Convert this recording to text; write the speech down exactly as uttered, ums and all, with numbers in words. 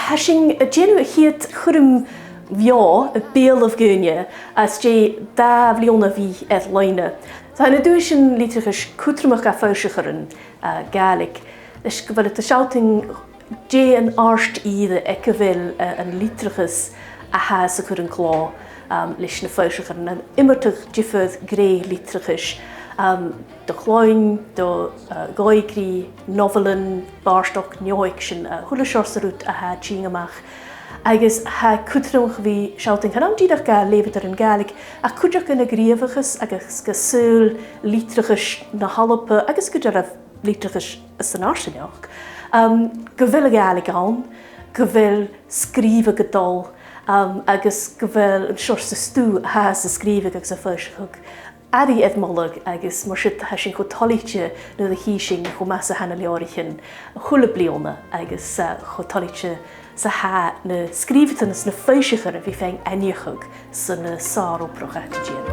Tha sinn a' dèanamh a' chiad chuirm bheò, a' beulaibh dhaoine às dèidh dà bhliadhna a bhith air loidhne. Tha na duaisean litreachais cudromach dha foilsichearan, uh, Gàidhlig, leis gu bheil iad a' sealltainn dè an àrd-ìre aig a bheil, uh, an litreachas a tha sa chur an clò, um, leis na foilsichearan, a' iomadh diofar ghné litreachais, um, do chloinn, do, uh, dhòigh-ghnè, novelan, bàrdachd, neo-fhicsean, uh, a h-uile seòrsa rud a tha a' tighinn a-mach. Agus tha e cudromach a bhith a' sealltainn, chan ann dìreach do leughadairean Gàidhlig, ach cuideachd do ghnìomhachas agus do shaoghal litreachais na h-Alba, agus gu dearbh litreachas san fharsaingeachd, um, gu bheil a' Ghàidhlig ann, gu bheil sgrìobhadh a' dol, um, agus gu bheil an seòrsa stuth a tha sa sgrìobhadh agus a' foillseachadh airidh air moladh, agus mar sin tha sinn cho toilichte nuair a chì sinn cho math 's a tha na leabhraichean a h-uile bliadhna, agus, uh, cho toilichte 's a tha na sgrìobhadairean is na foillsichearan a bhith faighinn aithneachadh son an sàr-obrach a tha iad a' dèanamh.